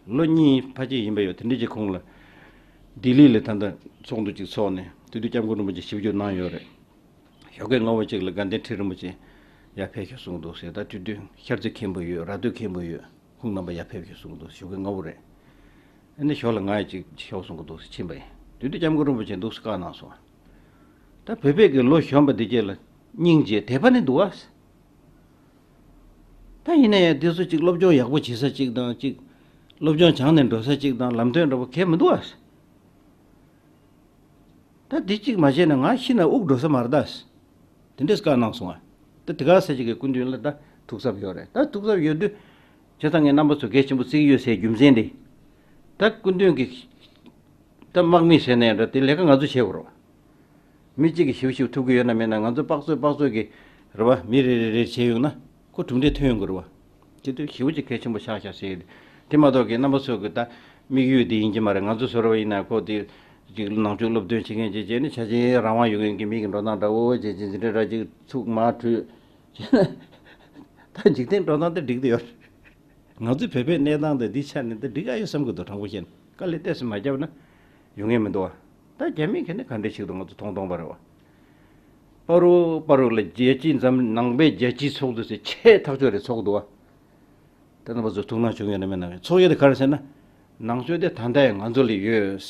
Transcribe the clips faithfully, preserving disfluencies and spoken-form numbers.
ལོ་གཉིས་ཕལ་ཆེར་ཡིན་པ་ཡོད། དེ་འདྲའི་ཅིག་གོང་ལ་ལྡི་ལི་ལ་ད་ལྟ་ཚོགས་འདུ་ཅིག་ཚོགས་ནས་དེ་དུས་སྐྱབས་མགོན་རིན་པོ་ཆེ་ཞིབ་འཇུག་གནང་ཡོད་རེད། ཞོགས་ཀས་སྔ་པོ་ཅིག་ལ་དགའ་ལྡན་ཁྲི་རིན་པོ་ཆེ་ཡར་ཕེབས་ཤོག་གསུངས་འདུག་ཟེར། ད་དེ་དུས་ཤར་རྩེ་མཁན་པོ་ཡོད། ར་སྟོད་མཁན་པོ་ཡོད། ཁོང་རྣམ་པ་ཡར་ཕེབས་ཤོག་གསུངས་འདུག་ཞོགས་ཀས་སྔ་པོ་རེད། ཨ་ནི་ཞོགས་ལ་ང་ཡི་ཅིག་ཤོག་གསུང་གི་འདུག་ཕྱིན་པ་ཡིན། དེ་དུས་སྐྱབས་མགོན་རིན་པོ་ཆེ་འདུག་སེ་བཀའ་གནང་སོང་། ད་བོད་པའི་གི་ལོ་གཞོན་པ་འདི་གྱད་ལ་སྙིང་རྗེ་དད་པ་ནི་འདུག་ཨ། ད་ཡིན་ན་ཡང་དེ་ཚོ་ཅིག་སློབ་སྦྱོང་ཡག་པོ་བྱེད་ས་ཅིག་དང་ཅིག་སློབ་སྦྱོང་སྦྱངས་ནས་འགྲོ་ས་ཅིག་དང་ལམ་སྟོན་འདྲ་པོ་གས་མི་འདུག་ཨ། ད་འདི་གཅིག་མ་བྱས་ན་ང་ཤི་ན་དབུགས་འགྲོ་ས་མ་རེད་ད། དེ་འདྲས་བཀའ་གནང་སོང་ཨ། ད་དེ་ག་ས་ཅིག་གི་སྐུ་མདུན་ལ་ད་ཐུགས་འཚབ་ཡོད་རེད། ད་ཐུགས་འཚབ་ཡོད་དུས་བྱས་ཙང་ངས་རྣམ་པ་ཚོ་གལ་ཆེན་པོ་བརྩི་གི་ཡོད་ཟེར་རྒྱུ་མཚན་དེ། ད་སྐུ་མདུན་གྱི་ད་དམག་མི་ཟེར་ནའི་འདྲ་དེ་ལས་ཀ་ང་ཚོ་བྱེད་དགོས་རེད། མི་གཅིག་གིས་ཞིབ་ཞིབ་ཐུབ་ཀྱི་ཡོད་ན་མེད་ན་ང་ཚོ་དཔག་ཚོད་དཔག་ཚོད་ཀྱི་རེད་བ། མི་རེ་རེ་རེ་བྱས་ཡོང་ན་ཁོ་གྲུབ་འབྲས་ཐོན་ཡོང་གི་རེད་བ། དེ་དུས་ཞེ་པོ་ཅིག་གལ་ཆེན་པོ་ཆགས་ཤག་ཟེར། དེ་མ་གཏོགས་ཀྱི་རྣམ་པ་ཚོ་གི་ད་དམིགས་ཡུལ་དེ་ཡིན་གྱི་མ་རེད། ང་ཚོ་བཟོ་འདྲ་བ་ཡིན་ན་ཁོ་དེ་ཅིག་ནང་ཆོས་སློབ་སྟོན་བྱེད་མཁན་ཅིག་བྱས་ནས་ཆ་ཆེན་རང་དབང་ཡོད་མཁན་གྱི་མི་གི་འགྲོ་སྟངས་འདྲ་བོ་བྱས་ཅིག་འཛིན་གྲྭ་འདྲ་ཅིག་ཚུགས་མ་གྲོས་བྱས་ན་ད་འཇིག་རྟེན་འགྲོ་སྟངས་དེ་འགྲིག་གི་ཡོད་རེད། ང་ཚོའི་བོད་པའི་གནས་སྟངས་དེ་འདི་ཆ་ནས་འདི་འགྲིག་ག་ཡོད་བསམ་གི་འདུག་དྲང་པོ་བཤད་ན་དཀའ་ལས་ཏོག་ཙམ་མ་བརྒྱབ་ན་ཡོང་ངེས་མི་འདུག་བ། ད་རྒྱ་མི་ག་ནས་ག་འདྲས་བྱེད་འདུག་ང་ཚོ་མཐོང་མཐོང་པ་རེད་བ། པ་རུ་པ་རུ་ལ་རྒྱལ་སྤྱིའི་འཛམ་ནང་པའི་རྒྱལ་སྤྱིའི་ཚོགས་འདུ་ཟེར་ཆེས་ཐག་ཆོད་རེད་ཚོགས་འདུ་བ། ད་རྣམ་པ་ཚོ་ཐུགས་སྣང་བྱུང་ཡོད་ན་མེད་ན་ཚོགས་ཡོད་དེ་ག་རེ་ཟེར་ན། ནང་ཆོས་དེ་ད་ལྟ་ཡང་ང་ཚོ་ལ་ཡོད།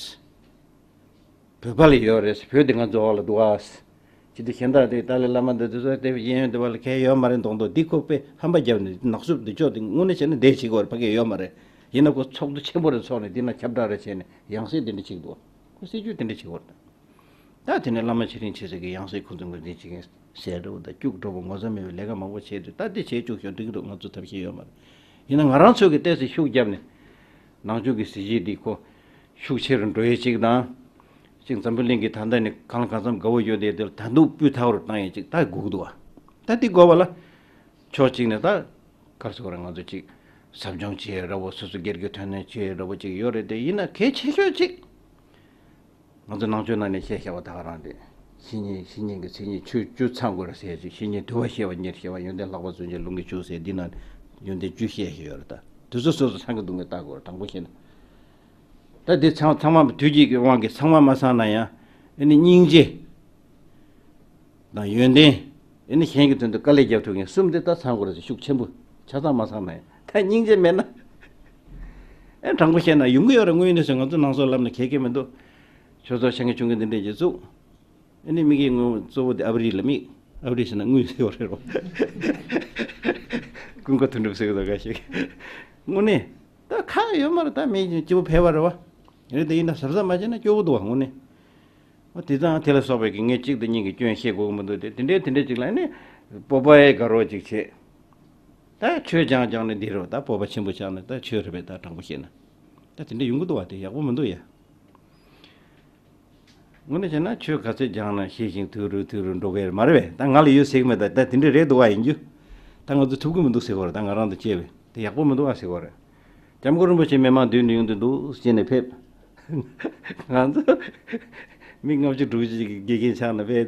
བོད་པ་ལ་ཡོད་རེད། བོད་དེ་ང་ཚོ་འོག་ལ་འདུག་ཨ། ཅི་སྟེ་གཞན་དག་དེ་ཏཱ་ལའི་བླ་མ་འདི་ཚོ་དེ་གཡས་གཡོན་དེ་བ་ལ་གལ་ཡོད་མ་རེད་མདོག་མདོག་འདི་ཁོ་པས་ཧམ་པ་བརྒྱབ་ནས་ནག་སུབ་འདི་ཅོག་དེ་དངོས་གནས་བྱས་ན་འདས་བྱེད་དགོས་རེད། ཕ་གི་ཡོད་མ་རེད། ཡིན་ན་ཁོ་ཚོགས་འདུ་ཆེན་པོ་རེ་ཚོགས་ནས་འདི་ན་ཁྱབ་བསྒྲགས་རེ་བྱས་ནས་ཡང་སྲིད་དེ་འདྲ་བྱེད་དགོས། ཁོ་སྲིད་ཇུས་དེ་འདྲ་བྱེད་དགོས་རེད། ད་དེ་ནས་བླ་མ་ཆེ་འབྲིང་ཆེ་ཟེར་གི་ཡང་སྲིད་ཁོ་ཚོ་ངོས་འཛིན་བྱེད་མཁན་ཟེར་འགྲོ་ད་སྐྱུག་འགྲོ་བ་ངོ་ཚ་མེད་པའི་ལས་ཀ་མང་པོ་བྱས་དུས་ད་དེ་བྱས་བཅུག་ཤོག་འགྲིག་འགྲོ། ང་ཚོ་ཐབས་ཤེས་ཡོད་མ་རེད། ཡིན་ན་ང་རང་ཚོ་གི་ཏོག་ཙམ་ཤུགས་བརྒྱབ་ནས་ནང་ཆོས་ཀྱི་གཟི་བརྗིད་འདི་ཁོ་ཤུགས་ཆེ་རུ་འགྲོ་ཡས་ཅིག་དང་། ཅིག་འཛམ་བུ་གླིང་གི་ད་ལྟ་ནས་གང་ལ་གང་འཚམ་དགའ་བོ་ཡོད་དེ་དེ་ལ་ད་དུང་སྤུས་དག་རུ་བཏང་ཡས་ཅིག་ད་དགོས་ཀྱི་འདུག་བ། ད་དེ་དགོས་པ་ལ་ཕྱོགས་གཅིག་ནས་ད་ག་རེ་ཟེར་དགོས་རེད། ང་ཚོ་ཅིག་ཟབ་སྦྱོང་བྱེད་ཡས་འདྲ་བོ་སོ་སོ་སྒེར་གྱི་དོན་གནད་བྱེད་ཡས་འདྲ་བོ་ཅིག་ཡོད་རེད། དེ་ཡིན་ན་གལ་ཆེ་ཤོས་ཅིག་ང་ཚོ་ནང་ཆོས་ནང་ནས་བཤད་བཞག་པ་ད་ག་རང་རེད། བཤེས་གཉེན་བཤེས་གཉེན་གྱི་མཚན་ཉིད་བཅུ་བཅུ་ཚང་དགོས་རེད་ཟེར་ཅིག་བཤེས་གཉེན་དུལ་བ་བཤད་པ་ཉེར་བཤད་པ་ཡོན་ཏན་ལྷག་པ་བརྩོན་བཅས་ལུང་གིས་ཕྱུག་ཟེར་འདི་ན་ཡོན་ཏན་བཅུ་བཤད་ཤེས་ཡོད་རེད། ད་དེ་ཚོ་སོ་སོ་ཚང་གི་འདུག་ངས་ལྟ་དགོས་རེད། དྲང་པོ་བཤད་ན། ད་འདི་ཚང་ཚང་མ་དུས་ཀྱི་དབང་གིས་ཚང་མ་མ་ཚང་ན་ཡང་ཨ་ནི་སྙིང་རྗེ་དང་ཡོན་ཏན། ཨ་ནི་གཞན་གྱི་དོན་དུ་དཀའ་ལས་རྒྱབ་ཐུབ་མཁན་གསུམ་དེ་ད་ཚང་དགོས་རེད་ཟེར། ཤུགས་ཆེན་པོ་ཆ་ཚང་མ་ཚང་ན་ཡང་ད་སྙིང་རྗེ་མེད་ན། ཨེ་དྲང་པོ་བཤད་ན་ཡོང་གི་ཡོད་རེད། དངོས་ཡོད་གནས་ཚུལ་ང་ཚོ་ནང་སོག་ལབ་ན་གལ་གལ་མི་འདུག་ཆོས་ཚོགས་ཆེ་འགའ་ཆུང་གི་འདི་འདྲས་ཀྱི་བཙུགས། ཨ་ནི་དམིགས་ཡུལ་དངོས་པོ་གཙོ་བོ་དེ་ཨ་བ་རི་ལ་དམིགས། ཨ་བ་རི་ཟེར་ན་དངུལ་ཟེར་བ་རེད་རོ། ཀུན་དགའ་དོན་གྲུབ་ཟེར་གི་འདུག་ག་ཞིག་དངོས་གནས་ད་ཁག་ཡོད་མ་རེད། ད་མི་སྐྱིད་པོ་ཕལ་པ་རེད་བ། རེད་དེ་ཡིན་ན་གཟབ་གཟབ་མ་བྱས་ན་སྐྱོ་བོ་འདུག་བ་དངོས་གནས། ཨ་དེ་དང་དེ་ལ་སོགས་པའི་གི་ངས་གཅིག་དང་གཉིས་ཀྱི་སྐྱོན་བཤད་དགོས་ཀྱི་མི་འདུག་དེ་དེ་འདྲའི་དེ་འདྲའི་ཅིག་ལ་ནི་སྤོབས་པའི་དགའ་རོགས་ཅིག་བྱེད། ད་ཆོས་སྦྱང་སྦྱང་ནས་འདི་རུ་ད་སྤོབས་པ་ཆེན་པོ་ཆགས་ནས་ད་ཆོས་རེད་པས། ད་དྲང་པོ་བཤད་ན་ད་དེ་འདྲ་ཡོང་གི་འདུག་བ། དེ་ཡག་པོ་མི་འདུག་ཡ། དངོས་གནས་བྱས་ན་ཆོས་ག་ཚོད་སྦྱངས་ན་ཤེས་ཤིང་ཐུགས་རུས་ཐུགས་རུས་འགྲོ་གི་རེད་མ་རེད་པས། ད་ང་ལ་ཡོད་ཟེར་གི་མེད། ད་ད་དེ་འདྲ་རེད་འདུག་བ། ཡིན་རྒྱུ་ད་ང་ཚོ་ཐུབ་གི་མི་འདུག་ཟེར་གི་རེད། ད་ང་རང་དང་བཅས་པས་དེ་ཡག་པོ་མི་འདུག་བ་ཟེར་གི་རེད། སྐྱབས་མགོན་རིན་པོ་ཆེ་མི་མང་མདུན་དུ་ཡོང་དུས་འདུག་ཟེར་ནས་ཕེབས། ང་ཚོ་མི་ལྔ་བཅུ་དྲུག་ཅུ་ཅིག་གི་དགེ་རྒན་ཆགས་ན་དཔེ་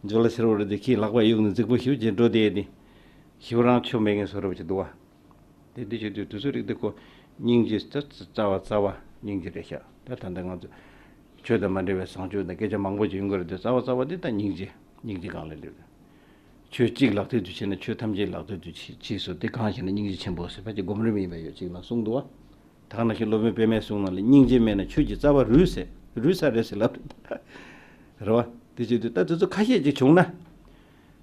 འཇོ་ལ་ཟེར་བ་རེད་དེ་ཁྱི་ལག་པ་གཡུག་ནས་རྫིག་པོ་ཞུ་ཅེས་འགྲོ་བསྡད་དེ། ཞིབ་རང་ཆོ་མེད་མཁན་བཟོ་འདྲ་བ་ཅིག་འདུག་བ། དེ་འདི་བྱེད་དུས་དུས་ཚོད་རིག་དེ་ཁོ་སྙིང་རྗེ་ད་རྩ་བ་རྩ་བ་སྙིང་རྗེ་རེད་ཤག་ད་ད་ལྟ་ང་ཚོ་ཆོས་དང་མ་འབྲེལ་བའི་བཟང་སྤྱོད་དང་སྐད་ཆ་མང་པོ་ཅིག་ཡོང་གི་རེད་དེ་རྩ་བ་རྩ་བ་དེ་ད་སྙིང་རྗེ། སྙིང་རྗེ་གང་ལས་སླེབས་རེད། ཆོས་གཅིག་ལག་མཐིལ་དུ་ཕྱིན་ན་ཆོས་ཐམས་ཅད་ལག་མཐིལ་དུ་ཕྱིན་ཕྱིན་སོ། དེ་གང་ཞེ་ན་སྙིང་རྗེ་ཆེན་པོ་ཟེར་ཕལ་ཆེར་སྒོམ་རིམ་ཡིན་པ་ཡོད་ཅིག་ལ་གསུངས་འདུག་བ། ད་ག་ནང་བཞིན་སློབ་དཔོན་པདྨས་གསུངས་ནང་ལ་སྙིང་རྗེ་མེད་ན་ཆོས་ཀྱི་རྩ་བ་རུལ་ཟེར་རུལ་ས་རེད་ཟེར་ལབ་རེད། རེད་བ། དེ་བྱེད་དུས་ད་དེ་ཚོ་ཁ་ཤས་ཅིག་བྱུང་ན།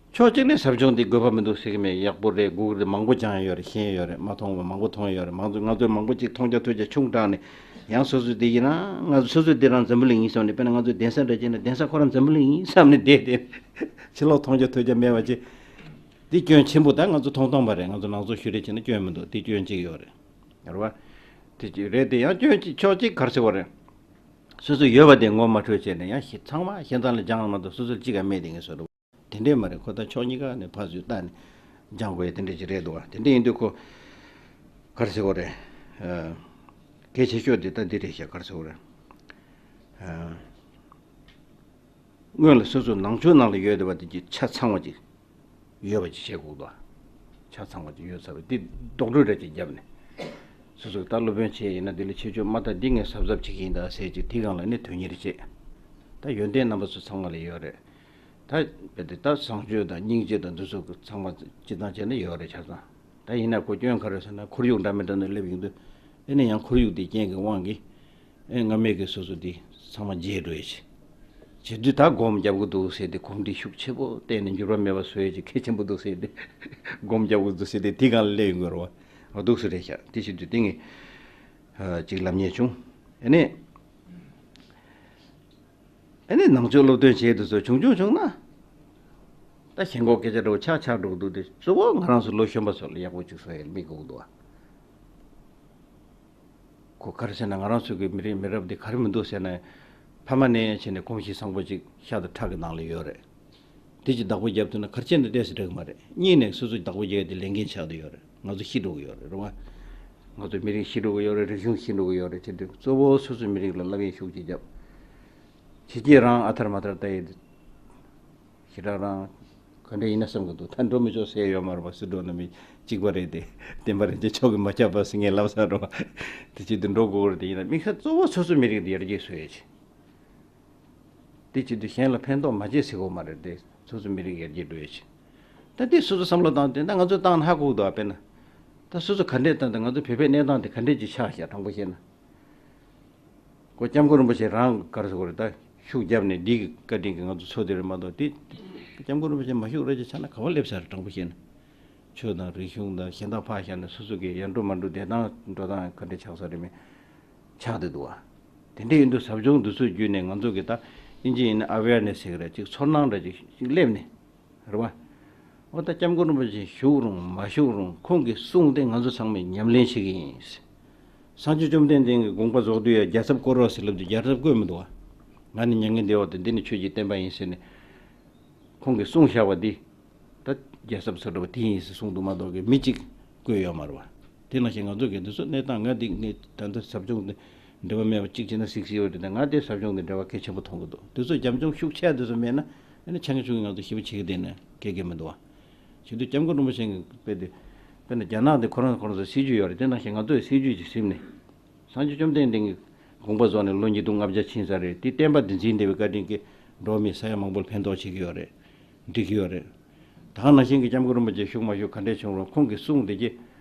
ཕྱོགས་གཅིག་ནས་ཟབ་སྦྱོང་འདི་དགོས་པ་མི་འདུག་ཟེར་གི་མེད། ཡག་པོ་རེད། སྒུག་རེད། མང་པོ་སྦྱངས་ཡོད་རེད། ཤེས་ཡོད་རེད། མ་མཐོང་བ་མང་པོ་མཐོང་ཡོད་རེད། མང་ཚོ་ང་ཚོས་མང་པོ་ཅིག་མཐོང་རྒྱ་ཐོས་རྒྱ་ཆུང་དྲགས་ནས་ཡང་སོ་སོས་འདི་ཡིན་ན་ང་ཚོ་སོ་སོས་འདི་རང་འཛམ་བུ་གླིང་ཡིན་བསམ་ནས། དཔེར་ན་ང་ཚོས་གདན་ས་འདྲ་བྱས་ན་གདན་ས་ཁོ་རང་འཛམ་བུ་གླིང་ཡིན་བསམ་ནས་བསྡད་དེ་ཕྱི་ལོགས་མཐོང་རྒྱ་ཐོས་རྒྱ་མེད་པ་ཅིག་འདི་སྐྱོན་ཆེན་པོ། ད་ང་ཚོ་མཐོང་སྟངས་པ་རེད། ང་ཚོ་ནང་ཚོ་ཞུ་རེ་བྱས་ན་སྐྱོན་མི་འདུག་འདི་སྐྱོན་གཅིག་ཡོད་རེད། རེད་བ། དེ་ཅིག་རེད་དེ་ཡང་སྐྱོན་གཅིག་ཕྱོགས་གཅིག་ག་རེ་ཟེར་བ་རེད། སོ་སོ་ཡོད་པ་དེ་ངོ་མ་འཕྲོད་བྱས་ནས་ཡང་ཞེ་ཚང་མ་ཞེ་ཚང་ལ་སྦྱངས་མ་གཏོགས་སོ་སོར་གཅིག་ག་མེད་དེ་ངས་བཟོ་འདུག་དེ་འདྲས་མ་རེད། ཁོ་ད་ཕྱོགས་གཉིས་ཀ་ནས་ཕར་ཚུར་བལྟས་ནས་སྦྱང་དགོས་ཡ་དེ་འདྲས་ཅིག་རེད་འདུག་བ། དེ་འདྲས་ཡིན་དུས་ཁོ་ག་རེ་ཟེར་དགོས་རེད། ཨ། གལ་ཆེ་ཤོས་དེ་ད་འདི་རེད་ཤག་ག་རེ་ཟེར་དགོས་རེད། ཨ། སྔོན་ལ་སོ་སོ་ནང་ཆོས་ནང་ལ་ཡོད་བསྡད་པ་དེ་གྱི་ཆ་ཚང་བ་ཅིག་ཡོད་པ་ཅིག་བྱེད་དགོས་འདུག་བ། ཆ་ཚང་བ་ཅིག་ཡོད་ཚར་བ་དེ་རྡོག་བྲོས་འདྲ་ཅིག་བརྒྱབ་ནས། སོ་སོ་ད་སློབ་དཔོན་བྱས་ཡིན་ན་འདི་ལ་ཆེ་ཆུང་མ་ལྟ་འདི་ངས་གཟབ་གཟབ་བྱེད་ཀྱི་ཡིན་ད་ཟེར་གྱི་དེ་སྒང་ལ་ནི་དོན་གཉེར་བྱེད། ད་ཡོན་ཏན་རྣམ་པ་ཚོ་ཚང་མ་ལ་ཡོད་རེད། ད་རྦད་དེ་ད་བཟང་སྤྱོད་དང་སྙིང་རྗེ་དང་འདི་ཚོ་ཚང་མ་སྤྱི་བཏང་བྱས་ན་ཡོད་རེད་ཆ་ཚང་། ད་ཡིན་ན་ཁོ་སྐྱོན་ག་རེ་ཟེར་ན་ཁོར་ཡུག་འདྲ་མི་འདྲ་ནས་སླེབས་ཡོང་དུས་ཨེ་ནི་ཡང་ཁོར་ཡུག་དེ་རྐྱེན་གྱི་དབང་གིས་ཨེ་སྔ་མའི་གི་སོ་སོ་དེ་ཚང་མ་བརྗེད་འགྲོ་ཡས་ཤིག་བྱེད་དུས་ད་སྒོམ་རྒྱབ་གི་འདུག་ཟེར་ཏེ་གོམས་འདྲིས་ཤུགས་ཆེ་པོ་བསྟན་ནས་འགྱུར་བ་མེད་པ་བཟོ་ཡས་ཀྱི་གལ་ཆེན་པོ་འདུག་ཟེར་ཏེ་སྒོམ་རྒྱབ་གི་འདུག་ཟེར་ཏེ་དེ་སྒང་ལ་སླེབས་ཡོང་གི་རེད་བ། འོ་འདུག་སེ་རེད་ཤག་དེ་བྱེད་དུས་དེ་ངས་ཨ་ཅིག་ལབ་ཉེས་བྱུང་། ཨ་ནི་ཨ་ནི་ནང་ཆོས་སློབ་སྟོན་བྱེད་དུས་ཚོ་བྱུང་བྱུང་བྱུང་ན། ད་ཞེན་ཁོག་སྐད་ཆ་འདྲ་བོ་ཆགས་ཆགས་འགྲོ་གི་འདུག་སྟེ་གཙོ་བོ་ང་རང་ཚོ་ལོ་གཞོན་པ་ཚོ་ལ་ཡག་པོ་ཅིག་བཟོ་ཡས་དམིགས་དགོས་ཀྱི་འདུག་ཨ། ཁོ་ག་རེ་ཟེར་ན་ང་རང་ཚོ་གི་མི་རིགས་མི་རབས་འདི་ག་རེ་མི་འདུག་ཟེར་ན། ཕ་མ་ནས་བྱས་ནས་གོམས་གཤིས་བཟང་པོ་ཅིག་ཤ་དང་ཁྲག་གི་ནང་ལ་ཡོད་རེད། དེ་ཅིག་བདག་པོ་རྒྱབ་ཐུབ་ན་ག་རེ་བྱས་ན་ཏོག་ཙམ་འགྲིག་གི་མ་རེད། གཉིས་ནས་སོ་སོ་བདག་པོ་རྒྱག་ཡ་དེ་ལས་འགན་ཆགས་བསྡད་ཡོད་རེད། ང་ཚོ་ཤི་འགྲོ་གི་ཡོད་རེད་རེད་བ། ང་ཚོ་མི་རིགས་ཤི་འགྲོ་གི་ཡོད་རེད། རིག་གཞུང་ཤི་འགྲོ་གི་ཡོད་རེད། བྱེད་དུས་གཙོ་བོ་སོ་སོའི་མི་རིགས་ལ་སློབ་ཡོན་ཤུགས་ཆེ་བརྒྱབ། ཕྱི་རྒྱལ་རང་ཨ་ཐར་མ་ཐར་ལྟ་ཡི་ཞེ་དྲག་རང་ག་འདྲ་ཡིན་ན་བསམ་གི་འདུག་ད་འགྲོ་མི་ཆོག་ཟེར་ཡོད་མ་རེད་པ། སུ་འགྲོ་ན་མི་གཅིག་པ་རེད་དེ། བསྟན་པ་རིན་ཆེན་མཆོག་གིས་མ་ཁྱབ་པ་ཟེར་ངས་ལབ་ས་རེད་པ། དེ་ཅིག་ཏུ་འགྲོ་དགོས་རེད་དེ། ཡིན་ན་དམིགས་བསལ་གཙོ་བོ་སོ་སོའི་མི་རིགས་འདི་ཡར་རྒྱས་བཟོ་ཡ་ཆེད། དེ་བྱེད་དུས་གཞན་ལ་ཕན་ཐོགས་མ་བྱེད་ཟེར་གོ་མ་རེད་དེ། སོ་སོའི་མི་རིགས་ཡར་རྒྱས་འགྲོ་ཡ་ཆེད། ད་དེ་སོ་སོ་བསམ་བློ་བཏང་དེ་ད་ང་ཚོ་བཏང་ན་ཧ་གོ་གི་འདུག་ཨ། དཔེར་ན། ད་སོ་སོ་ག་འདྲས་བཏང་དེ་ང་ཚོ་བོད་པའི་གནས་སྟངས་དེ་ག་འདྲས་ཅིག་ཆགས་ཤག་དྲང་པོ་བཤད་ན། ཁོ་སྐྱབས་མགོན་རིན་པོ་ཆེ་རང་ག་རེ་ཟེར་དགོས་རེད། ད་ཤུགས་བརྒྱབ་ནས་འདི་གི་བཀའ་དྲིན་གྱིས་ང་ཚོ་འཚོ་བསྡད་རེད་མ་གཏོགས་དེ་སྐྱབས་མགོན་རིན་པོ་ཆེ་མ་ཤུགས་རེད་ཅེས་ཆགས་ན་ག་བ་སླེབས་ས་རེད། དྲང་པོ་བཤད་ན། ཆོས་དང་རིག་གཞུང་དང་གཞན་དག་ཕར་བཞག་ནས་སོ་སོ་གི་ཡར་འགྲོ་མར་འགྲོ་བསྡད་སྟངས་འགྲོ་སྟངས་ག་འདྲ་ཆགས་ས་རེད་མེད་ཆགས་བསྡད་འདུག་བ། དེ་འདྲ་ཡིན་དུས་ཟབ་སྦྱོང་འདི་ཚོ་བརྒྱུད་ནས་ང་ཚོ་གི་ད་ཨིན་ཇི་ཡིན་ན་ཨ་ཝེར་ནེ་སི་ཟེར་གི་རེད། ཅིག་ཚོར་སྣང་འདྲ་ཅིག་ཅིག་སླེབས་ནས་རེད་བ། འོ་ད་སྐྱབས་མགོན་རིན་པོ་ཆེ་བཞུགས་རུང་མ་བཞུགས་རུང་ཁོང་གི་གསུང་དེ་ང་ཚོ་ཚང་མས་ཉམས་ལེན་བྱེད་ཀྱི་ཡིན། སངས་རྒྱས་བཅོམ་ལྡན་འདས་ཀྱི་དགོངས་པ་རྫོགས་དུས་ཡ་རྒྱལ་ཚབ་བསྐོར་རོགས་ཟེར་ལབ་དུས་རྒྱལ་ཚབ་བསྐོས་མི་འདུག་བ། ང་ནི་མྱ་ངན་འདས་པ་དང་འདི་ནི་ཆོས་ཀྱི་བསྟན་པ་ཡིན་ཟེར་ནས་ཁོང་གིས་གསུངས་བཞག་པ་འདི། ད་རྒྱལ་ཚབ་ཚོ་འདྲ་བ་དེ་ཡིན་ཟེར་གསུངས་འདུག་མ་གཏོགས་ཀྱི་མི་གཅིག་བསྐོས་ཡོད་མ་རེད་བ། དེ་ནང་བཞིན་ང་ཚོ་གི་འདི་ཚོ་གནས་སྟངས་ང་འདི་ངས་ད་ལྟ་ཟབ་སྦྱོང་འདི་འབྲེལ་བ་མེད་པ་གཅིག་བྱས་ན་སིག་སིག་ཡོད་རེད་དེ། ང་དེ་ཟབ་སྦྱོང་འདི་འབྲེལ་བ་གལ་ཆེན་པོ་མཐོང་གི་འདུག་འདི་ཚོ་རྒྱབ་ལྗོངས་ཤུགས་ཆེ་འདི་ཚོ་མེད་ན་ཨ་ནི་ཆ་ངེ་ཆུང་གི་ང་ཚོ་ཞེ་པོ་བྱེད་ཀྱི་བསྡད་ན་སྐད་སྐད་མི་འདུག་བ། བྱེད་དུས་སྐྱབས་མགོན་རིན་པོ་ཆེ་གི་དཔེ་དེ་དཔེར་ན་རྒྱ་ནག་འདི་ཁོ་རང་ཁོ་རང་ཚོ་སྲིད་ཇུས་ཡོད་རེད། དེ་ནང་བཞིན་ང་ཚོས་སྲིད་ཇུས་ཅིག་ཟིན་ནས། སངས་རྒྱས་བཅོམ་ལྡན་འདས་ཀྱི་དགོངས་པ་རྫོགས་ནས་ལོ་ཉིས་སྟོང་ལྔ་བརྒྱ་ཕྱིན་ས་རེད། དེ་བསྟན་པ་འདི་འཛིན་བདེ་བའི་བཀའ་དྲིན་གྱིས་འགྲོ་བ་མི་ས་ཡ་མང་པོར་ཕན་ཐོགས་བྱེད་ཀྱི་ཡོད་རེད། འགྲིག་གི་ཡོད་རེད། ད་ག་ནང་བཞིན་གྱི་སྐྱབས་མགོན་རིན་པོ་ཆེ་བཞུགས་མ་བཞུགས་ག་འདྲས་བྱུང་རུང་ཁོང་གི་གསུང་དེ་གྱིས་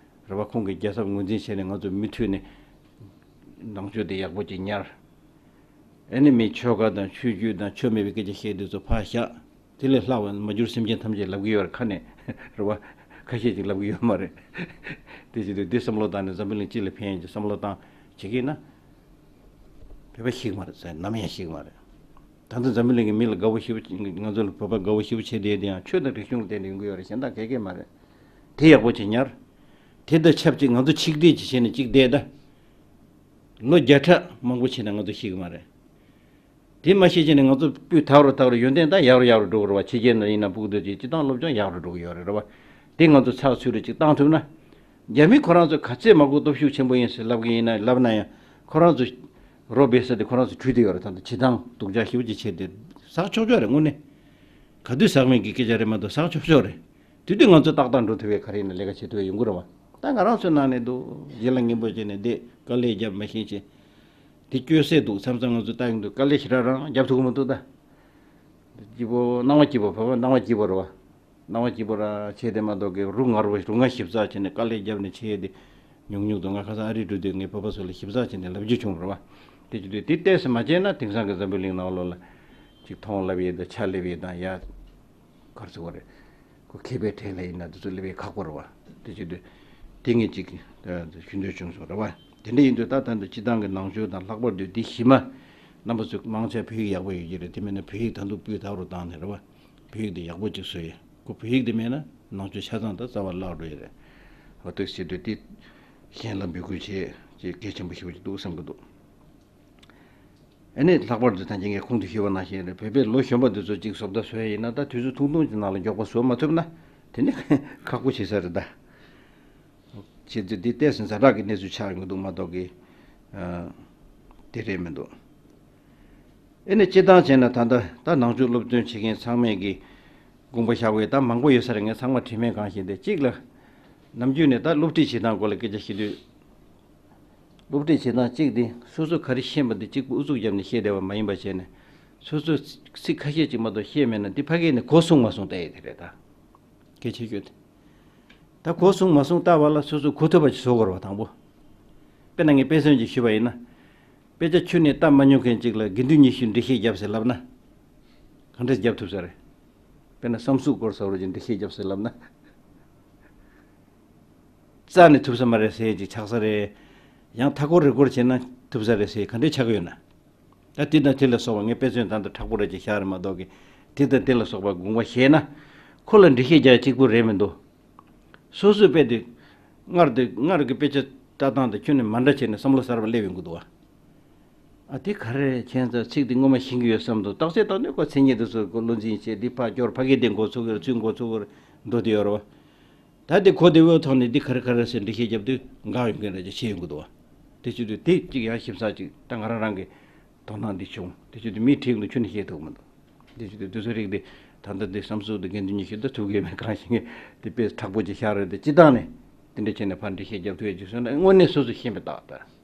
རེད་བ། ཁོང་གི་རྒྱལ་ཚབ་ངོས་འཛིན་བྱས་ནས་ང་ཚོ་མུ་མཐུད་ནས་ནང་ཆོས་དེ་ཡག་པོ་ཅིག་ཉར། ཨེ་ནི་མི་ཆོལ་ཁ་དང་ཆོས་བརྒྱུད་དང་ཆོས་མེད་པའི་སྐད་ཆ་བཤད་དུས་ཚོ་ཕར་བཞག་དེ་ལས་ལྷག་པ་མ་གྱུར་སེམས་ཅན་ཐམས་ཅད་ལབ་ཀྱི་ཡོད་རེད། ཁ་ནས་རེད་བ། ཁ་ཤས་ཅིག་ལབ་ཀྱི་ཡོད་མ་རེད། དེ་བྱེད་དུས་འདི་བསམ་བློ་བཏང་ནས་འཛམ་བུ་གླིང་སྤྱི་ལ་ཕན་ཡག་ཅིག་བསམ་བློ་བཏང་བྱེད་ཀྱི་ན། བོད་པ་ཤི་གི་མ་རེད་ཟེར། ནམ་ཡང་ཤི་གི་མ་རེད། ད་ལྟ་འཛམ་བུ་གླིང་གི་མི་ལ་དགའ་བོ་ཞེ་པོ་ང་ཚོ་ལ་བོད་པ་དགའ་བོ་ཞེ་པོ་བྱེད་བསྡད་དེ་ཡང་ཆོས་དང་རིག་གཞུང་ལ་བརྟེན་ནས་ཡོང་གི་ཡོད་རེད། གཞན་དག་ག་གེ་མ་རེད། དེ་ཡག་པོ་ཅིག་ཉར། དེ་དང་ཆབས་ཅིག་ང་ཚོ་ཆིག་སྒྲིལ་ཅིག་བྱས་ནས་ཅིག་བསྡད་ད། ལོ་བརྒྱ་ཕྲག་མང་པོ་ཕྱིན་ན་ང་ཚོ་ཤི་གི་མ་རེད། དེ་མ་ཤེས་བྱས་ནས་ང་ཚོ་སྤུས་དག་རུ་དག་རུ་ཡོན་ཏན་ད་ཡག་རུ་ཡག་རུ་འགྲོ་གི་རེད་བ། ཕྱི་རྒྱལ་ནང་ཡིན་ན་སྤུ་གུ་དེ་ཅིག་སྤྱི་བཏང་སློབ་སྦྱོང་ཡག་རུ་འགྲོ་གི་ཡོད་རེད་རེད་བ། དེ་ང་ཚོ་ཚགས་ཚུད་རུ་ཅིག་བཏང་ཐུབ་ན། རྒྱ་མི་ཁོ་རང་ཚོ་ག་ཚད་མང་པོ་སྟོབས་ཤུགས་ཆེན་པོ་ཡིན་ཟེར་ལབ་གི་ཡིན་ན་ལབ་ན་ཡང་ཁོ་རང་ཚོ་རོ་སྦས་ས་དེ་ཁོ་རང་ཚོ་བྲུས་བསྡད་ཡོད་རེད། ད་ལྟ་བྱེད་སྟངས་སྡུག་ཅག་ཞེ་པོ་ཅིག་བྱས་ཏེ་ཟག་ཆོག་ཆོག་རེད། དངོས་གནས་ག་དུས་ཟག་མེད་ཀྱི་སྐད་ཆ་རེད་མ་གཏོགས་ཟག་ཆོག་ཆོག་རེད། དེ་དུས་ང་ཚོ་ཏག་ཏག་འགྲོ་ཐུབ་པའི་ག་རེ་ཡིན་ན་ལས་ཀ་བྱེད་ཐུབ་པ་ཡོང་གི་རེད་བ། ད་ང་རང་ཚོའི་ནང་ནས་འདུག་ལྗིད་ལ་ངན་པོ་བྱས་ནས་བསྡད། དཀའ་ལས་བརྒྱབ་མ་ཤེས་ཆེ། དེ་སྐྱོ་སེ་འདུག་མཚམས་མཚམས་ང་ཚོ་ལྟ་ཡོང་དུས་དཀའ་ལས་ཞེ་དྲག་རང་རྒྱབ་ཐུབ་ཀྱི་མི་འདུག་ད། སྐྱིད་པོ་སྣང་བ་སྐྱིད་པོ་བབས་སྣང་བ་སྐྱིད་པོ་རེད་བ། སྣང་བ་སྐྱིད་པོ་ར་བྱས་དེ་མ་གཏོགས་ཀྱི་རུ་ང་རུ་རུ་ང་ཞིབ་ཚགས་བྱས་ནས་དཀའ་ལས་བརྒྱབ་ནས་བྱས་ཏེ་ཉུང་ཉུང་དུ་ང་ཁ་སང་ཨ་རི་འགྲོ་དུས་ངའི་བོད་པ་ཚོ་ལ་ཞིབ་ཚགས་བྱས་ནས་ལབ་རྒྱུ་བྱུང་རེད་བ། དེ་བྱེད་དུས་དེ་ཏོག་ཙམ་མ་བྱས་ན་དེང་སང་གི་འཛམ་བུ་གླིང་ནང་ལོགས་ལ་ཅིག་མཐོང་ལབ་ཡས་དང་ཆ་སླེབས་ཡས་དང་ཡ། ག་རེ་ཟེར་དགོས་རེད། ཁོ་མཁས་པའི་གྲས་ལ་ཡིན་ན་དེ་ཚོ་སླེབས་ཡས་ཁག་པོ་རེད་བ། དེ་བྱེད་དུས་དེ་ངས་ཅིག་ཞུ་འདོད་བྱུང་སོང་རེད་བ། དེ་འདྲ་ཡིན་དུས་ད་ད་འདི་སྤྱི་བཏང་གི་ནང་ཆོས་དང་ལྷག་པར་དུ་འདི་གཞི་མ་རྣམ་པ་ཚོས་མང་ཆེ་བོད་ཡིག་ཡག་པོ་ཡོད་ཀྱི་རེད། དེ་མིན་ན་བོད་ཡིག་ད་དུང་སྤུས་དག་རུ་བཏང་ནས་རེད་བ། བོད་ཡིག་འདི་ཡག་པོ་ཅིག་བཟོ་ཡས། ཁོ་བོད་ཡིག་འདི་མེད་ན་ནང་ཆོས་ཆ་ཚང་ད་རྩ་བ་བརླག་འགྲོ་ཡས་རེད། འོ་དེ་བྱེད་དུས་འདི་གཞན་ལ་འབོད་སྐུལ་བྱེད་ཅེས་གལ་ཆེན་པོ་ཞིག་འདུག་བསམ་གྱི་འདུག་ཨ་ནི་ལྷག་པར་དུ་ད་གིན་ངས་གོང་དུ་ཞུས་པ་ནང་བཞིན་རེད། བོད་པའི་ལོ་གཞོན་པ་འདི་ཚོ་གཅིག་བཟོ་ལྟ་བཟོ་ཡ་ཡིན་ན་ད་དུས་ཚོད་ཐུང་ཐུང་གི་ནང་ལ་མགྱོགས་པ་བཟོ་མ་ཐུབ་ན་དེ་ནི་ཁག་པོ་བྱེད་ས་རེད་ད། བྱེད་དུས་འདི་ཏོག་ཙམ་ཛ་དྲག་གི་གནས་ཚུལ་ཆགས་ཡོང་གི་འདུག་མ་གཏོགས་ཀྱི་ཨ་དེ་རེད་མི་འདུག་ཨེ་ནི་སྤྱིར་བཏང་བྱས་ན་ད་ལྟ་ད་ནང་ཆོས་སློབ་སྟོན་བྱེད་མཁན་ཚང་མས་ཀྱི་དགོངས་པ་བཞག་པའི་ད་མང་པོ་ཡོད་ས་རེད། ངས་ཚང་མ་དྲན་མེད་གང་ཞིག་འདི་གཅིག་ལ་ནམ་རྒྱུན་ནས་ད་སློབ་ཁྲིད་བྱེད་སྟངས་སྐོར་ལ་སྐད་ཆ་བཤད་དུས། སློབ་ཁྲིད་བྱེད་སྟངས་གཅིག་དེ་སོ་སོ་ག་རེ་ཤེས་པ་དེ་གཅིག་པུ་ཨུ་ཚུགས་བརྒྱབ་ནས་བཤད་བསྡད་པ་མ་ཡིན་པ་བྱས་ནས། སོ་སོ་ཚིག་ཁ་ཤས་ཅིག་མ་གཏོགས་ཤེས་མེད་ན་དེ་ཕ་གིར་ནས་གོ་སྲུང་མ་སྲུང་ལྟ་ཡས་དེ་རེད་ད། གལ་ཆེ་ཤོས་དེ། ད་གོ་སྲུང་མ་སྲུང་ལྟ་བ་ལ་སོ་སོ་གོ་ཐུབ་པ་ཅིག་བཟོ་དགོས་རེད་པ་དང་པོ། དཔེར་ན་ངས་དཔེ་མཚོན་ཅིག་ཞུས་པ་ཡིན་ན། དཔེ་ཆ་ཁྱོན་ནས་ལྟ་མ་མྱོང་མཁན་ཅིག་ལ་དགེ་འདུན་ཉི་ཤུས་འགྲེལ་བཤད་བརྒྱབ་ཟེར་ལབ་ན། ག་འདྲས་བརྒྱབ་ཐུབ་ས་རེད། དཔེར་ན་བསམ་གཟུགས་སྐོར་ཟེར་བ་ཅིག་འགྲེལ་བཤད་བརྒྱབ་ཟེར་ལབ་ན། རྩ་ནས་ཐུབ་ས་མ་རེད་ཟེར་ཅིག་ཆགས་ས་རེད། ཡང་མཐའ་སྐོར་རི་སྐོར་བྱས་ན་ཐུབ་ས་རེད་ཟེར་ག་འདྲས་ཆགས་ཀྱི་ཡོད་ན། ད་དེ་དང་དེ་ལ་སོགས་པ་ངས་དཔེ་མཚོན་ད་ལྟ་མཁྲེགས་པོ་རེ་ཅིག་བཞག་རེད་མ་གཏོགས་ཀྱི། དེ་དང་དེ་ལ་སོགས་པ་དགོངས་པ་བཞེས་ན། ཁོ་ལ་འགྲེལ་བཤད་རྒྱག་གཅིག་པུ་རེད་མི་འདུག། སོ་སོའི་དཔེ་དེ། སྔར་དེ་སྔར་གྱི་དཔེ་ཆ་ལྟ་སྟངས་དང་ཁྱོན་ནས་མ་འདྲ་བྱས་ནས་བསམ་བློ་གསར་པ་སླེབས་ཡོང་གི་འདུག་བ། ཨ་དེ་ག་རེ་ཁྱད་མཚར། ཚིག་དེ་སྔོན་མ་ཤེས་ཀྱི་ཡོད་བསམ་འདུག། རྟགས་གསལ་བཏང་ནས་ཁོ་མཚན་ཉིད་དེ་ཚོ་ཁོ་བློ་འཛིན་བྱས། འདི་ཕར་སྐྱོར། ཕ་གི་དེ་འགོ་ཚུགས་ཀྱི་རེད། ཚུར་འགོ་ཚུགས་ཀྱི་རེད། འགྲོ་དེ་ཡོད་རེད་བ། ད་དེ་གོ་བདེ་བོའི་ཐོག་ནས་འདི་ག་རེ་ག་རེ་ཟེར་འགྲེལ་བཤད་བརྒྱབ་དུས་འགག་ཡོང་མཁན་རེད་ཅེས་བཤད་ཡོང་གི་འདུག་བ། དེ་བྱེད་དུས་དེ་གཅིག་ཡང་ཞིབ་ཚགས་གཅིག་ད་ང་རང་རང་གི་དོ་སྣང་འདི་བྱུང་། དེ་བྱེད་དུས་མིའི་ཁྲིད་ཡོང་དུས་ཁྱོན་ནས་བཤད་ཐུབ་ཀྱི་མི་འདུག། དེ་བྱེད་དུས་དེ་ཚོ་རིགས་འདི་ད་ལྟ་འདི་བསམ་གཟུགས་འདི་དགེ་འདུན་ཉི་ཤུ་འདི་ཐུག་གི་མེད། གང་ཞིག་ངས་དེ་དཔེ་མཁྲེགས་པོ་ཅིག་ཤར་རེད་དེ། སྤྱི་བཏང་ནས་དེ་འདྲ་བྱས་ནས་ཕར་འགྲེལ་བཤད་རྒྱབ་ཐུབ་ཡས་ཅིག་བཟོས་ན་དངོས་གནས་སོ་སོ་ཤེས་པའི་རྟགས་དང་།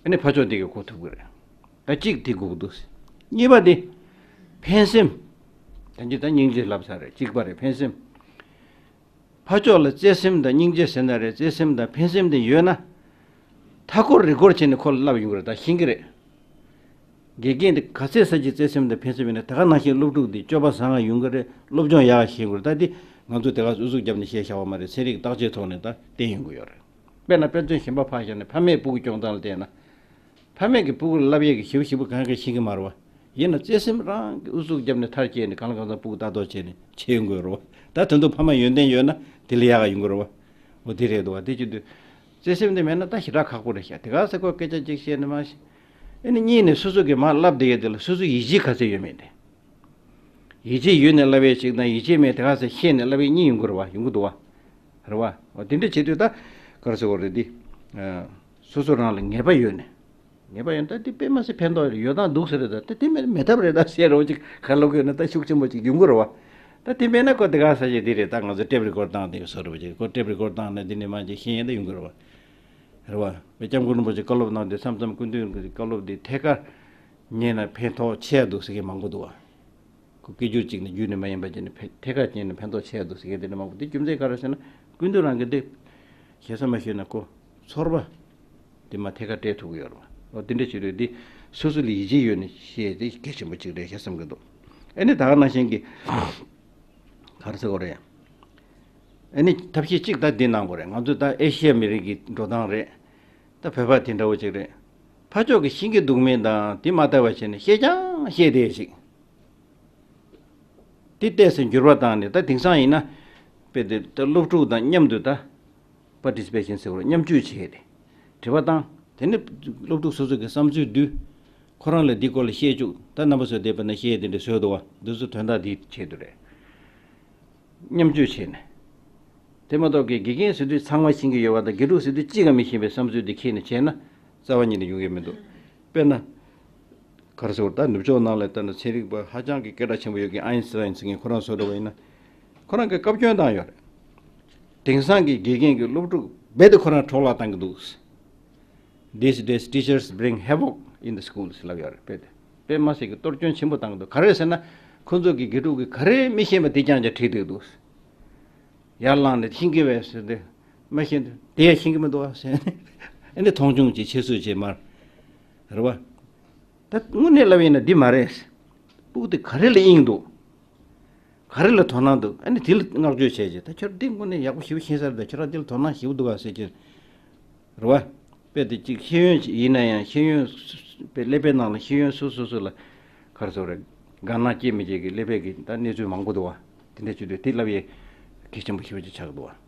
ཨ་ནི་ཕར་ཕྱོགས་འདི་གི་གོ་ཐུབ་ཀྱི་རེད། ད་གཅིག་དེ་དགོས་ཀྱི་འདུག། གཉིས་པ་དེ་ཕན་སེམས། ད་འདི་ད་སྙིང་རྗེ་ལབ་ས་རེད། གཅིག་པ་རེད་ཕན་སེམས། ཕར་ཕྱོགས་ལ་བརྩེ་སེམས་དང་སྙིང་རྗེ་ཟེར་ན་རེད། བརྩེ་སེམས་དང་ཕན་སེམས་དེ་ཡོད་ན། མཐའ་སྐོར་རི་སྐོར་བྱས་ནས་ཁོ་ལ་ལབ་ཡོང་གི་རེད། ད་ཤེས་ཀྱི་རེད། དགེ་རྒན་དེ་ག་ཚད་ས་ཅིག་བརྩེ་སེམས་དང་ཕན་སེམས་ཡོད་ན་དེ་ག་ནང་བཞིན་སློབ་ཕྲུག་དེ་སྤྱོད་པ་བཟང་ང་ཡོང་གི་རེད། སློབ་སྦྱོང་ཡག་ཤེས་ཀྱི་རེད། ད་དེ་ང་ཚོ་དེ་ག་ཨུ་ཚུགས་བརྒྱབ་ནས་བཤད་བཞག་པ་མ་རེད། ཚན་རིག་བརྟག་དཔྱད་ཐོག་ནས་ད་བསྟན་ཡོང་གི་ཡོད་རེད། དཔེར་ན་དཔེ་མཚོན་གཞན་པ་ཕར་བཞག་ནས་ཕ་མས་སྤུ་གུ་སྐྱོང་སྟངས་ལ་བལྟས་ན། ཕ་མས་ཀྱི་སྤུ་གུར་བསླབ་ཡས་ཀྱི་ཞིབ་ཞིབ་པོ་གང་ག་ཤེས་ཀྱི་མ་རེད་བ། ཡིན་ན་བརྩེ་སེམས་རང་གི་ཨུ་ཚུགས་བརྒྱབ་ནས་མཐར་སྐྱེལ་ནས་གང་ལ་གང་འཚམ་སྤུ་གུ་ལྟ་རྟོག་བྱས་ནས་བྱེད་ཡོང་དགོས་རེད་བ། ད་དོན་དུ་ཕ་མ་ཡོན་ཏན་ཡོད་ན་དེ་ལས་ཡག་ག་ཡོང་གི་རེད་བ། འོ་དེ་རེད་འདུག་བ། དེ་བྱེད་དུས་བརྩེ་སེམས་དེ་མེད་ན་ད་ཞེ་དྲག་ཁག་པོ་རེད་ཤག། དེ་ག་ས་ཁོ་སྐད་ཆ་གཅིག་བཤད་ནས་མ་ཤེས། ཨ་ནི་གཉིས་ནས་སོ་སོ་གིས་མར་བསླབ་བསྡད་ཡས་དེ་ལ་སོ་སོའི་ཡིད་ཆེས་ག་ཚད་ཡོད་མེད་དེ། ཡིད་ཆེས་ཡོད་ནས་བསླབ་ཡས་ཅིག་དང་ཡིད་ཆེས་མེད་དེ་ག་ཚད་ཤེས་ནས་བསླབ་ཡས་གཉིས་ཡོང་གི་རེད་བ། ཡོང་གི་འདུག་བ། རེད་བ། འོ་དེ་འདྲ་བྱེད་དུས་ད་ག་རེ་ཟེར་དགོས་རེད་འདི། ཨ། སོ་སོ་རང་ལ་ངེས་པ་ཡོད་ནས། ངེས་པ་ཡོད་ན་ད་དེ་དཔེ་མ་སྲིད་ཕན་ཐོགས་རེད། ཡོད་སྟངས་འདུག་ཟེར་རེད། ད་དེ་མེད་མེད་ཐབས་རེད་ད་ཟེར་རོགས་ཅིག་ག་ལོག་ཡོད་ན་ད་ཤུགས་ཆེན་པོ་ཅིག་ཡོང་གི་རེད་བ། ད་དེ་མེད་ན་ཁོ་དེ་ག་ས་ཞིག་དེ་རེད། ད་ང་ཚོ་ཊེབ་རི་ཀོར་བཏང་དེ་བཟོ་འདྲ་བ་ཅིག་ཁོ་ཊེབ་རི་ཀོར་བཏང་ནས་དེ་ནས་མ་ཅིག་ཤེས་ཡས་ད་ཡོང་གི་རེད་བ། རེད་བ། བའི་སྐྱབས་མགོན་རིན་པོ་ཆེ་བཀའ་སློབ་གནང་དུས་མཚམས་མཚམས་སྐུ་མདུན་གྱི་བཀའ་སློབ་དེ་ཐད་ཀར་ཉན་ན་ཕན་ཐོགས་ཆེ་ཡ་འདུག་ཟེར་མཁན་མང་པོ་འདུག་བ། ཁོ་སྐད་སྒྱུར་གཅིག་ནས་བརྒྱུད་ནས་མ་ཡིན་པ་བྱས་ནས་ཕན་ཐད་ཀར་བྱས་ནས་ཕན་ཐོགས་ཆེ་ཡ་འདུག་ཟེར་མཁན་དེ་འདྲ་མང་པོ། དེ་རྒྱུ་མཚན་ག་རེ་ཟེར་ན་སྐུ་མདུན་རང་གིས་དེ་ཞེ་ས་མ་ཞུས་ན་ཁོ་ཚོར་བ་དེ་མ་ཐད་ཀར་སྤྲད་ཐུབ་ཀྱི་ཡོད་རེད་བ། འོ་དེ་འདྲ་བྱེད་དུས་དེ་སོ་སོ་ལ་ཡིད་ཆེས་ཡོད་ནས་བཤད་དེ་གལ་ཆེན་པོ་གཅིག་རེད་ཞེས་བསམ་གྱི་འདུག། ཨ་ནི་ད་ག་ནང་བཞིན་གྱི་ག་རེ་ཟེར་དགོས་རེད། ཨ་ནི་ཐབས་ཤེས་གཅིག་ད་འདི་གནང་དགོས་རེད། ང་ཚོ་ད་ཨེ་ཤི་ཡ་མི་རིགས་ཀྱི་འགྲོ་སྟངས་རེད། ད་བོད་པ་དེ་འདྲ་བོ་ཅིག་རེད། ཕར་ཕྱོགས་ཀྱི་ཤེས་ཀྱི་འདུག་མིན་དང་དེ་མ་ལྟ་བ་བྱས་ནས་བཤད་ཀྱང་བཤད་བསྡད་ཅིག། དེ་ཏོག་ཙམ་འགྱུར་བ་བཏང་ནས་ད་དེང་སང་ཡིན་ན། དཔེ་དེ་ད་སློབ་ཕྲུག་དང་མཉམ་དུ་ད་པར་ཊི་སི་པེ་ཤན་ཟེར་བ་མཉམ་སྤྱོད་བྱས་ཏེ། དྲི་བ་བཏང་། དེ་ནས་སློབ་ཕྲུག་སོ་སོ་གི་བསམ་ཚུལ་བསྡུས། ཁོ་རང་ལ་འདི་སྐོར་ལ་བཤད་བཅུག། ད་རྣམ་པ་ཚོ་བསྡད་པ་ན་བཤད་དེ་འདྲ་བཟོས་འདུག་བ། འདི་ཚོ་དོན་དག་འདིའི་ཆེད་དུ་རེད། མཉམ་སྤྱོད་བྱས་ནས། དེ་མ་གཏོགས་ཀྱི་དགེ་རྒན་ཟེར་དུས་ཚང་མ་ཤེས་ཀྱི་ཡོད་པ་དང་དགེ་ཕྲུག་ཟེར་དུས་གཅིག་ཀྱང་མི་ཤེས་པའི་བསམ་ཚུལ་འདི་འཁྱེར་ནས་བྱས་ན་རྩ་བ་ཉིད་ནས་ཡོང་གི་མི་འདུག། དཔེར་ན། ག་རེ་ཟེར་དགོས་རེད། ད་ནུབ་ཕྱོགས་ནང་ལ་ལྟ་ན་ཚན་རིག་པ་ཧ་ཅང་གི་སྐད་གྲགས་ཆེན་པོ་ཡོད་མཁན་ཨའིན་སི་ཊའིན་ཟེར་མཁན་ཁོ་རང་བཟོ་འདྲ་བ་ཡིན་ན། ཁོ་རང་གིས་བཀའ་བཀྱོན་བཏང་ཡོད་རེད། དེང་སང་གི་དགེ་རྒན་གྱི་སློབ་ཕྲུག་རྦད་དེ་ཁོ་རང་འཕྲོ་བརླག་བཏང་གི་འདུག། These days teachers bring havoc in the schools ལབ་ཡོད་རེད། དཔེ་དེ་དཔེ་མ་སྲིད་ཀྱི་གཏོར་སྐྱོན་ཆེན་པོ་བཏང་གི་འདུག། ག་རེ་ཟེར་ན། ཁོ་ཚོ་གི་དགེ་ཕྲུག་གིས་ག་རེ་མི་ཤེས་པ་དེ་རྐྱང་རྐྱང་བྲིས་བསྡད་འདུག། ཡར་ལངས་ནས་ཤེས་ཀྱི་བས་ཟེར་ཏེ། མ་ཤེས་དེ་ཡང་ཤེས་ཀྱི་མི་འདུག་ཟེར་ནས། ཨ་ནི་མཐོང་ཆུང་བྱེད་ཆེད་བཟོས་བྱེད་མར། རེད་བ། ད་དངོས་གནས་ལབ་ཡིན་ན་འདི་མ་རེད། སྤུ་གུ་དེ་ག་རེ་ལ་དབྱིངས་འདུག། ག་རེ་ལ་དོ་སྣང་འདུག། ཨ་ནི་དེ་ལ་བསྔགས་བརྗོད་བྱས་རྗེས་ད་ཁྱོད་འདི་དངོས་གནས་ཡག་པོ་ཞེ་པོ་ཤེས་ས་རེད། ད་ཁྱོད་རང་འདི་ལ་དོ་སྣང་ཞེ་པོ་འདུག་ག་ཟེར་གྱི། རེད་བ། དཔེ་དེ་གཅིག་ཤེས་ཡོན་ཡིན་ན་ཡང་ཤེས་ཡོན་དཔེ་ཀླད་པའི་ནང་ལ་ཤེས་ཡོན་སོ་སོ་སོ་ལ་ག་རེ་ཟེར་རེད། དགའ་སྣང་སྐྱེ་མི་སྐྱེ་གི་ཀླད་པའི་གི་ད་གནས་ཚུལ་མང་པོ་འདུག་བ། དེ་འདྲ་བྱེད་དུས་དེ་ལབ་ཡས་གལ་ཆེན་པོ་ཞེ་པོ་ཅིག་ཆགས་འདུག་བ།